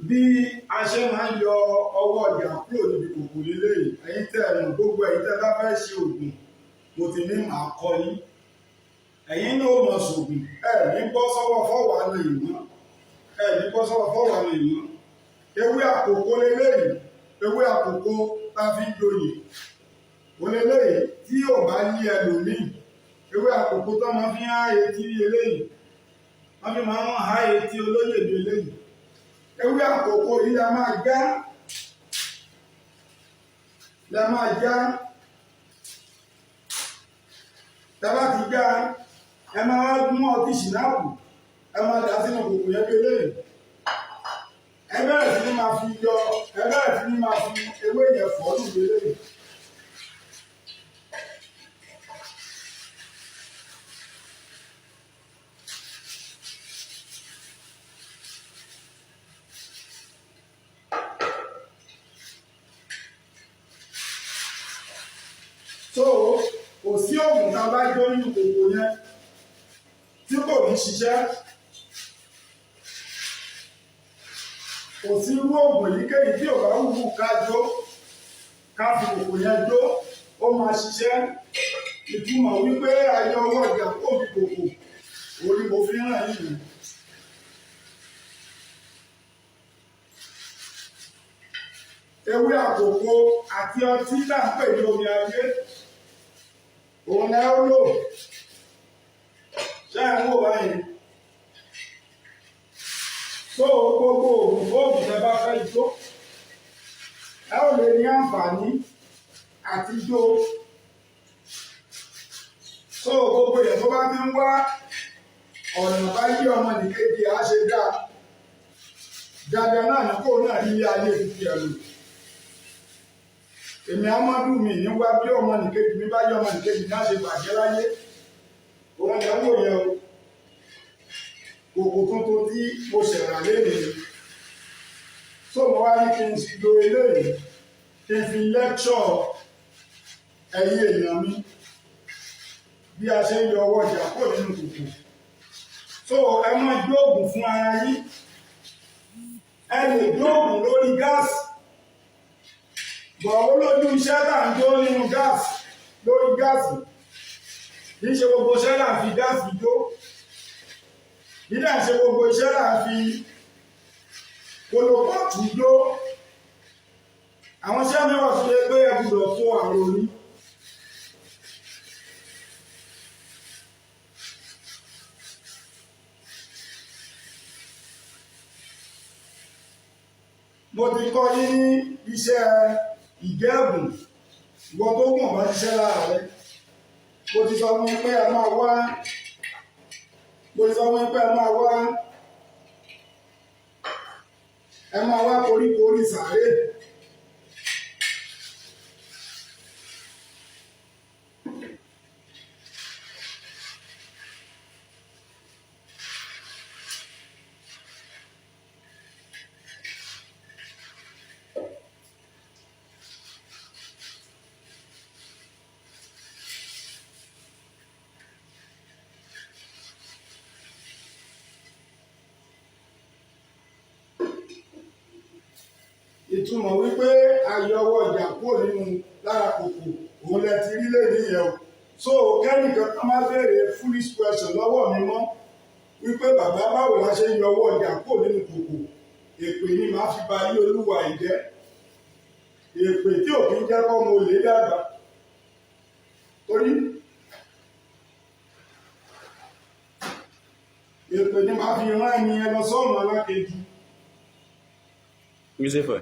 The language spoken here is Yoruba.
Bí a ṣe máa ń yọ ọwọ́ ọjà kúrò níbi kòkò lélẹ́yìí, ẹ̀yin tẹ́ ẹ̀ mọ̀, gbogbo ẹ̀yin tẹ́ bá fẹ́ ṣe oògùn, mo ti ní màá kọ́ yín. Ẹ̀yin náà ó mọ̀ ṣògùn, ẹ̀ ní bọ́ sọ́wọ́ fọ́wọ́ àna ìmọ̀, ẹ̀ ní bọ́ sọ́wọ́ fọ́wọ́ àna ìmọ̀. Ewé àkókò lélẹ́yìí, ewé àkókò tá a fi ń joyè òlélẹ́yìí tí ò bá yí ẹlòmíì, ewé àkókò tó máa fi ń há etí eléyìí, wọ́n fi máa ń há etí olóyè ní eléyìí. Ewé àkókò yìí la máa já, la máa já. Tá bá ti já, ẹ máa wá mú ọtí ṣìnáàpù, ẹ máa dà sínú kòkò yẹn bí eléyìí. Ẹ bẹ̀rẹ̀ sí ní máa fi yọ, ẹ bẹ̀rẹ̀ sí ní máa fi ewé yẹn fọ́ nù bí eléyìí. So kò sí oògùn tá a bá jó nínú kòkò yẹn tí kò ní ṣiṣẹ́. Kò sí irú oògùn èyíkéyìí tí ò bá wù ká jó, ká fi kòkò yẹn jó, ó máa ṣiṣẹ́. Ìtumọ̀ wípé ayọ ọwọ́ ọjà kò fi kòkò orí mo fi hàn yìí. Ewé àkókò àti ọtí là ń pè ní omi ayé, òun lẹ ó lò. Ṣé ẹ ń wò báyìí? Tó gbogbo oògùn kóògùn tẹ bá fẹ́ jó, ẹ ó lè ní àǹfààní àti jó. Tó gbogbo èèyàn tó bá ti ń wá ọ̀nà bá yí ọmọnìkejì á ṣe dáa dáadáa náà ní kóun náà rí ilé ayé ti ẹ̀ lò. Èmi amadu mi ní wá bí ọmọnìkejì mi bá yí ọmọnìkejì náà ṣe bàjẹ́ láyé. Òun lè ń wò yẹn o. Kòkò tuntun tí mo ṣẹ̀rà lénìí, tó mo wá ní kí n lo eléyìí kí n fi lẹ́kṣọ̀ ẹ̀yin èèyàn mi bí a ṣe ń yọ ọwọ́ ọjà kúrò nínú kòkò. So ẹ máa jóògùn fún ara yín. Ẹ lè jóògùn lórí gáàsì, bọ̀ ó lójú iṣẹ́ tá à ń jó nínú gáàsì, lórí gáàsì. Kì í ṣe gbogbo iṣẹ́ là ń fi gáàsì jó, kì í dà ṣe gbogbo iṣẹ́ là ń fi kólópọ́ọ̀tù jó. Àwọn iṣẹ́ mẹ́wàá tó yẹ pé ẹ gbọ́dọ̀ tó àrò ní. Mo ti kọ́ yín ní iṣẹ́ ìgẹ́gùn, ìwọ tó gùn bá ṣiṣẹ́ lára rẹ. Mo ti sọ fún yín pé ẹ máa wá, mo ti sọ fún yín pé ẹ máa wá, ẹ máa wá koríko orí sàárè. Ìtumọ̀ wípé ayọ ọwọ́ ọjà kúrò nínú lára kòkò, òun lẹ ti rí lè níyẹn o. So kẹ́nìkan kan má béèrè foolish question lọ́wọ́ mi mọ́ wípé, "Bàbá, báwo la ṣe ń yọ ọwọ́ ọjà kúrò nínú kòkò?" Èpè ni màá fi ba ayé olúwa ìjẹ́, èpè tí ò kí ń jẹ́ kọ́ mo lè dàgbà torí èpè ni màá fi rán ẹni yẹn lọ sọ́run alákejì. Lucifer.